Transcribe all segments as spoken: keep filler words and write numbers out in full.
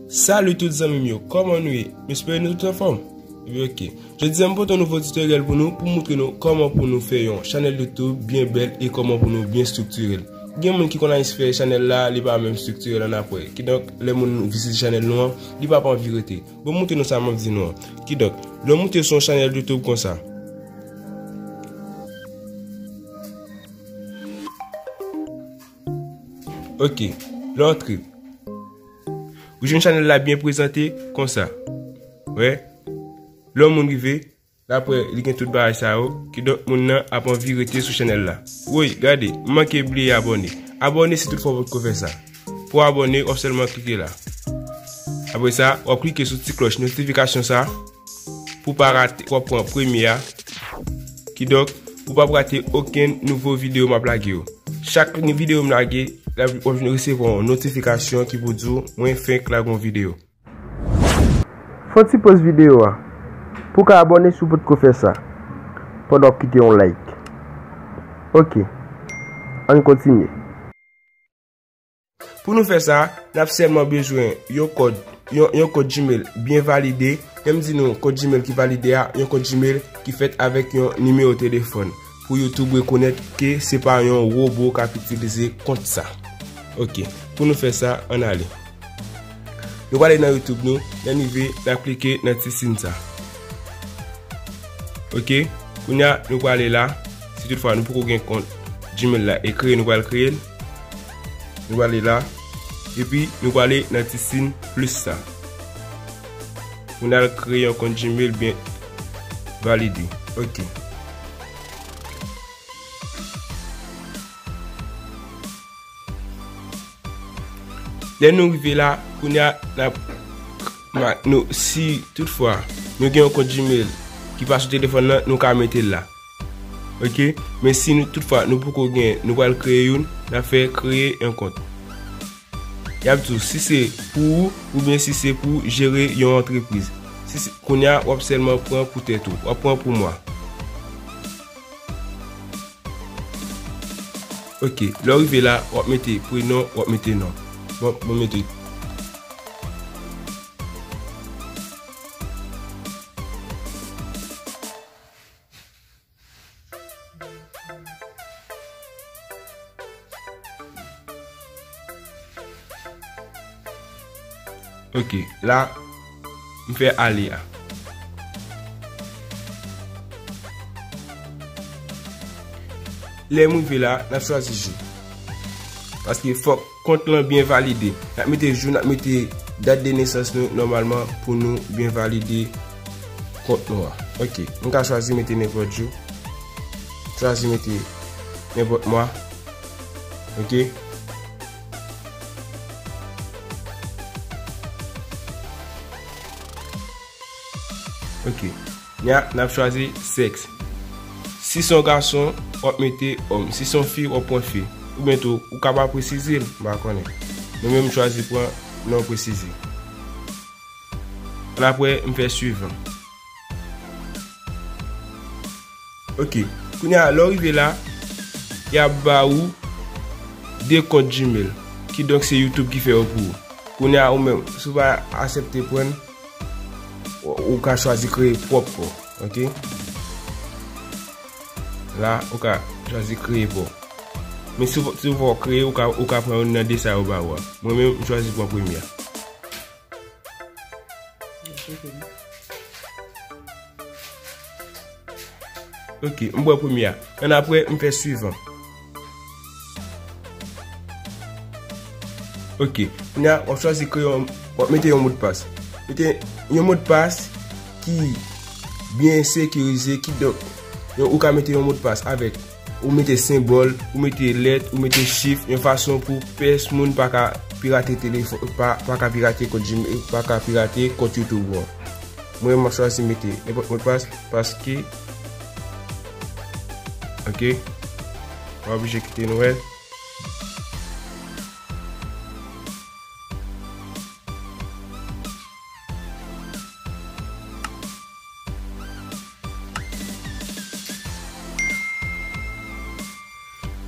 Salut tout zanmi m yo, kòman nou ye? M espere nou tout anfòm. Ebyen, oke. Jodi a, m pote yon nouvo tutoriel pou nou, pou moutre nou kòman pou nou fè yon chanèl YouTube byen bèl e kòman pou nou byen striktire l. Gen moun ki konn al fè chanèl la, li pa menm striktire l annapre. Kidonk, lè moun vizite chanèl nou an, li p ap anvi rete. Bon, m moutre nou sa m ap di nou an. Kidonk, lè w moute sou yon chanèl YouTube konsa. Oke, lè w antre. Ou jwenn chanèl la byen prezante konsa. Wè. Lè yon moun rive, l ap wè li gen tout bagay sa yo, kidonk moun nan ap anvi rete sou chanèl la. Woy, gade, m manke bliye abòne. Abòne si toutfwa w potko fè sa. Pou w abòne, w ap sèlman klike la. Apre sa, w ap klike sou ti klòch notifikasyon sa pou w pa rate, w ap pran premye a. Kidonk, ou p ap rate okenn nouvo videyo m ap lage yo. Chak ni videyo m lage, w ap vin resevwa yon notifikasyon ki pou di w mwen fenk lage yon videyo. Fè yon ti poz videyo a pou w ka abòne si w potko fè sa, pandan w ap kite yon like. Oke, ann kontinye. Pou nou fè sa, n ap sèlman bezwen yon kòd, yon, yon kòd Gmail byen valide. Lè m di nou kòd Gmail ki valide a, yon kòd Gmail ki fèt avèk yon nimewo telefòn pou YouTube rekonèt ke se pa yon wobo k ap itilize kont sa. Oke, pou nou fè sa, ann ale. Nou prale nan YouTube nou, lè n rive, n ap klike nan ti siy sa. Oke, kounye a, nou prale la, si toutfwa nou poko gen kont Gmail la e kreye, nou pral kreye l. Nou prale la, epi nou prale nan ti siy plis sa. Pou n al kreye yon kont Gmail byen valide. Oke. Lè nou rive la, kounye a, n ap, ma-, nou, si toutfwa nou gen yon kont Gmail ki pa sou telefòn nan, nou ka mete l la. Oke? Men si nou, toutfwa, nou poko gen, nou pral kreye youn, n ap fè kreye yon kont. Y ap di w si se pou ou oubyen si se pou jere yon antrepriz. Si se, kounye a, w ap sèlman pran pou tèt ou, w ap pran pou mwa. Oke, lè w rive la, w ap mete prenon, w ap mete non. Bon, mwen mete. Oke, la, m fè ale a. Lè m rive la, n ap chwazi jou. Paske fòk kont lan byen valide. N ap mete jou, n ap mete dat de nesans nou nòmalman pou nou byen valide kont nou an. Oke, m ka chwazi mete nenpòt jou. Chwazi mete nenpòt mwa. Oke. Oke. Nya, n ap chwazi sèks. Si se yon gason, w ap mete òm. Si se yon fi, w ap pran fi. Oubyen tou, ou ka pa presize l, m pa konnen. Mwen menm, m chwazi pran non presize. Annapre, m fè swivan. Oke. Kounye a, lè w rive la, y ap ba ou de kont Gmail. Kidonk, se YouTube ki fè yo pou ou. Kounye a, ou menm, si w pa aksepte pran, ou, ou ka chwazi kreye pwòp pa w. Oke? La, ou ka chwazi kreye pa w. Men si w, si w pa kreye, ou ka, ou ka pran youn nan de sa yo ba ou a. Mwen menm, m chwazi pran premye a. Ok, m pran premye a. Annapre, m fè swivan. Ok, kounye a, w ap chwazi kreye yon, w ap mete yon modpas. Mete yon modpas ki byen sekirize, kidonk, yon, ou ka mete yon modpas avèk ou mete senbòl, ou mete lèt, ou mete chif, yon fason pou pèsonn pa ka pirate telefòn, pa, pa ka pirate kont Gmail, pa ka pirate kont YouTube ou an. Mwen, m ap chwazi mete nenpòt modpas, paske, ok, m oblije kite nou wè.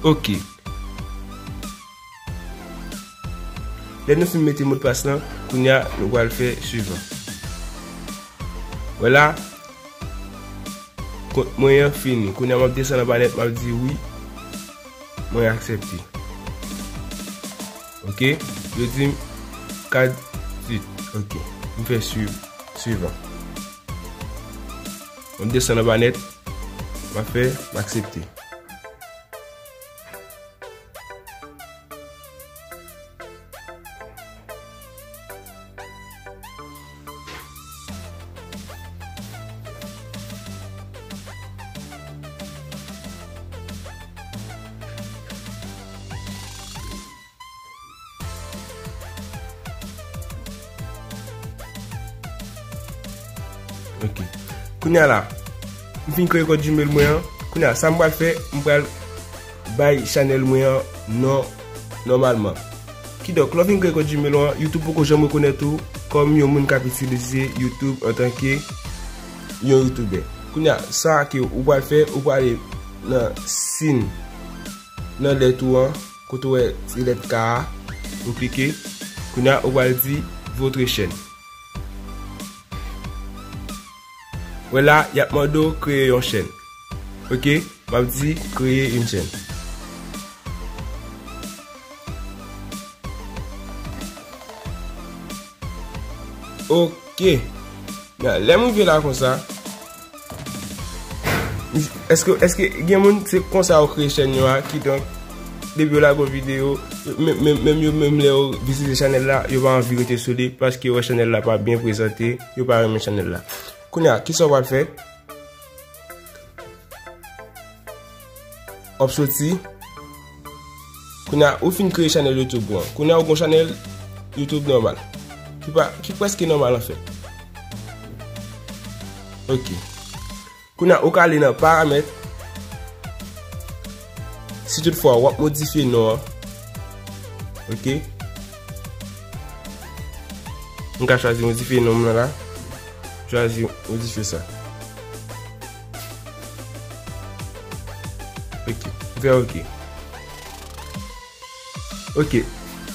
Ok. Lè nou fin mete modpas lan, kounye a nou pral fè swivan. Vwala, kont mwen an fini. Kounye a m ap desann anba nèt, m ap di wi, mwen aksepte. Ok, yo di m kad suit. Ok, m fè swiv, swivan. M ap desann anba nèt, m ap fè, m aksepte. Ok. Kounye a la, m fin kreye kont Gmail mwen an. Kounye a, sa m pral fè, m pral bay chanèl mwen an non nòmalman. Kidonk, lè w fin kreye kont Gmail ou an, YouTube poko janm rekonèt ou kòm yon moun k ap itilize YouTube antanke yon YouTuber. Kounye a, sa ke ou pral fè, ou pral ale nan sin, nan lèt ou an, kote w wè ti lèt K a, ou klike. Kounye a, ou pral di votre chaîne. Wè la, y ap mande w kreye yon chèn. Ok, m ap di kreye yon chèn. Ok. Lè m rive la konsa, èske, èske gen moun se konsa yo kreye chèn yo a, kidonk, depi yo lage yon videyo, menm, menm, menm yo menm lè yo vizite chanèl la, yo pa anvi rete sou li, paske yo wè chanèl la pa byen prezante, yo pa renmen chanèl la. Kounye a, kisa w pral fè? W ap soti. Kounye a, ou fin kreye chanèl YouTube ou an. Kounye a, ou gon chanèl YouTube nòmal. Ki pa, ki prèske nòmal, anfèt. Ok. Kounye a, ou ka ale nan paramèt. Si toutfwa, w ap modifye non an. Ok. M ka chwazi modifye non m nan la. Chwazi modifye sa. Ok. M fè ok. Ok.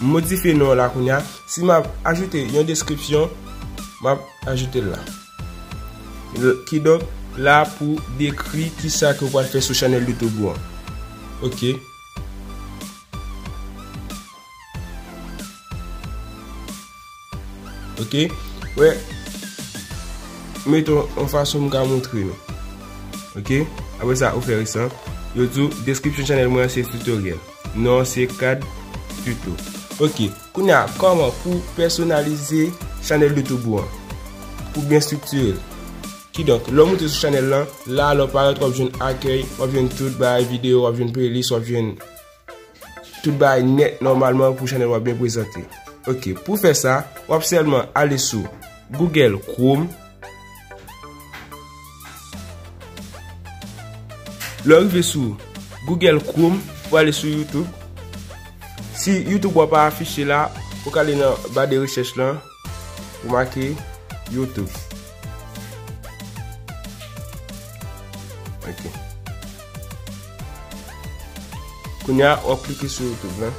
M modifye non an la kounye a. Si m ap ajoute yon deskripsyon, m ap ajoute l la. L-, kidonk, la pou dekri kisa ke w pral fè sou chanèl YouTube ou an. Ok. Ok. Wè. Mete yon fason m ka montre nou. Ok. Apre sa, ou fè resan. Yo di w, description chanèl mwen an se tutoriel. Non, se kad tuto. Ok. Kounye a, kòman pou pèsonalize chanèl YouTube ou an? Pou byen estriktire l. Kidonk, lè w moute sou chanèl lan, la, lè w parèt, w ap jwenn akèy, w ap jwenn tout bagay videyo, w ap jwenn playlist, w ap jwenn tout bagay nèt nòmalman pou chanèl w ap byen prezante. Ok, pou fè sa, w ap sèlman ale sou Google Chrome. Lè w rive sou Google Chrome, ou ale sou YouTube. Si YouTube ou a pa afiche la, ou ka ale nan ba de rechèch lan, ou make YouTube. Ok. Kounye a, w ap klike sou YouTube lan.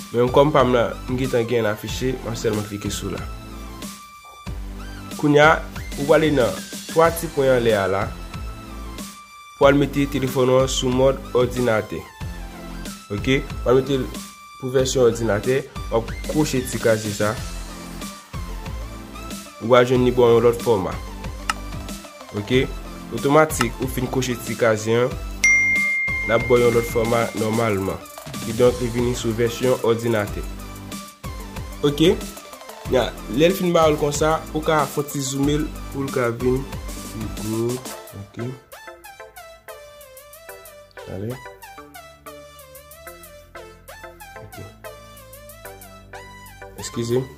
Men kòm pa m la, m gentan gen l afiche, m ap sèlman klike sou la. Kounye a, ou prale nan twa ti pwen anlè a la. Pral mete telefòn ou an sou mòd òdinatè. Ok? Pral mete l pou vèsyon òdinatè. W ap koche ti kazye sa. Ou va jwenn li ba w yon lòt fòma. Ok? Otomatik, ou fin koche ti kazye an. L ap ba w yon lòt fòma nòmalman. Kidonk, li vini sou vèsyon òdinatè. Ok? Nya, lè l fin ba w l konsa, ou ka fè yon ti zoome l pou l ka vin pi gwo. Ok? Ale. Ok. Eskize m.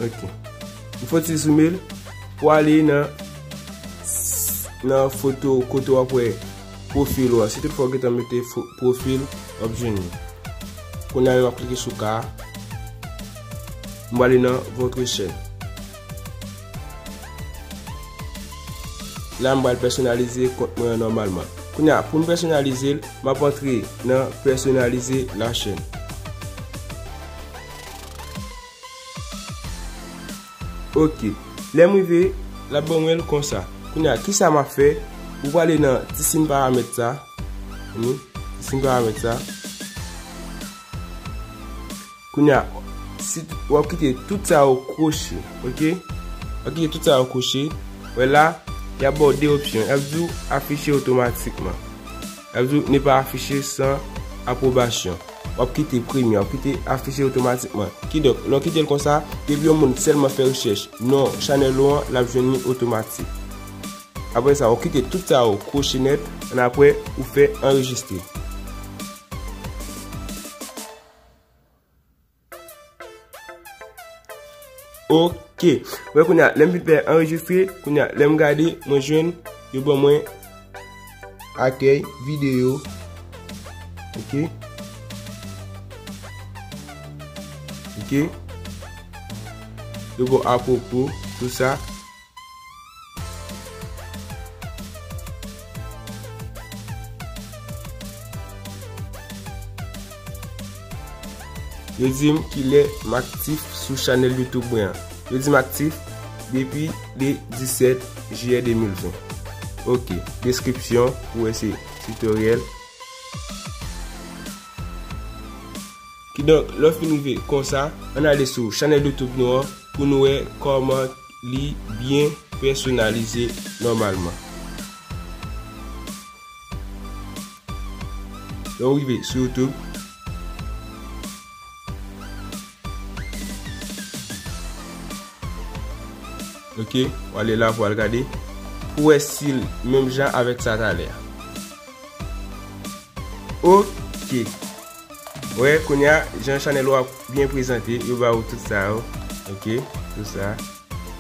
Ok. M fè yon ti zoome l pou ale nan, nan foto kote w ap wè pwofil ou a. Si toutfwa w gentan mete fo-, pwofil, w ap jwenn li. Kounye a, w ap klike sou ka a. M prale nan votre chaîne. La, m pral pèsonalize kont mwen an nòmalman. Kounye a, pou m pèsonalize l, m ap antre nan personnaliser la chaîne. Ok. Lè m rive, l ap ban mwen l konsa. Kounye a, kisa m ap fè? Ou prale nan ti siy paramèt sa. Ti siy paramèt sa. Kounye a, si w ap kite tout sa yo kwoche, ok? W ap kite tout sa yo kwoche. Wè la, y ap ba w de opsyon. Y ap di w afiche otomatikman. Y ap di w ne pas afficher sans approbation. W ap kite premye, w ap kite afiche otomatikman. Kidonk, lè w kite l konsa, depi yon moun sèlman fè rechèch non chanèl ou an, l ap jwenn li otomatik. Apre sa, w kite tout sa yo kwoche nèt, annapre, ou fè anrejistre. Ok. Wè, kounye a, lè m fin fè anrejistre, kounye a, lè m gade, mwen jwenn, yo ban mwen akèy videyo. Ok. Ok. Yo ban apwopo, tou sa. Yo di m kilè m aktif sou chanèl YouTube mwen an. Yo di m aktif depi le disèt jiyè de mil ven. Ok, deskripsyon, pou wè se tutoriel. Kidonk, lè w fin rive konsa, ann ale sou chanèl YouTube nou an pou nou wè kòman li byen pèsonalize nòmalman. Lè w rive sou YouTube, ok, w ale la pou w al gade, pou w wè si l menm jan avèk sa talè a. Ok. Wè, kounye a, jan chanèl ou a byen prezante, yo ba ou tout sa yo. Ok, tout sa.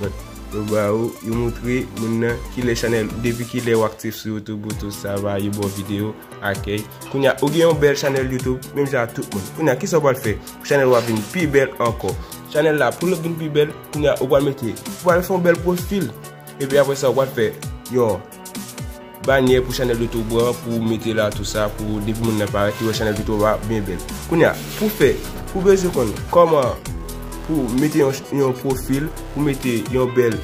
But, yo ba ou, yo moutre moun nan kilè chanèl, depi kilè ou aktif sou YouTube ou tout sa, ba yo ba w videyo, akèy. Kounye a, ou gen yon bèl chanèl YouTube, menm jan ak tout moun. Kounye a, kisa w pral fè pou chanèl ou a vin pi bèl ankò? Chanèl la, pou l vin pi bèl, kounye a, ou pral mete, ou pral fè yon bèl pwofil. Epi apre sa, ou pral fè yon banyè pou chanèl YouTube ou an, pou w mete la, tou sa, pou depi moun nan parèt, li wè chanèl YouTube ou a byen bèl. Kounye a, pou fè, pou bezwen konn kòman pou mete yon, yon pwofil, pou mete yon bèl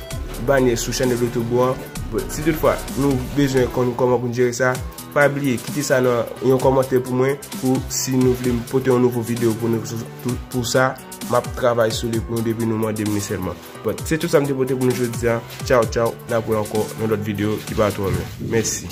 banyè sou chanèl YouTube ou an, bon, si toutfwa nou bezwen konn kòman pou n jere sa, pa bliye kite sa nan yon kòmantè pou mwen, pou si nou vle m pote yon nouvo videyo pou nou, pou, pou sa, m ap travay sou li pou nou depi nou mande m li sèlman. Bon, se tout sa m te pote pou nou jodi a. Tchaw, tchaw. N ap wè ankò nan lòt videyo ki pa twò lwen. Mèsi.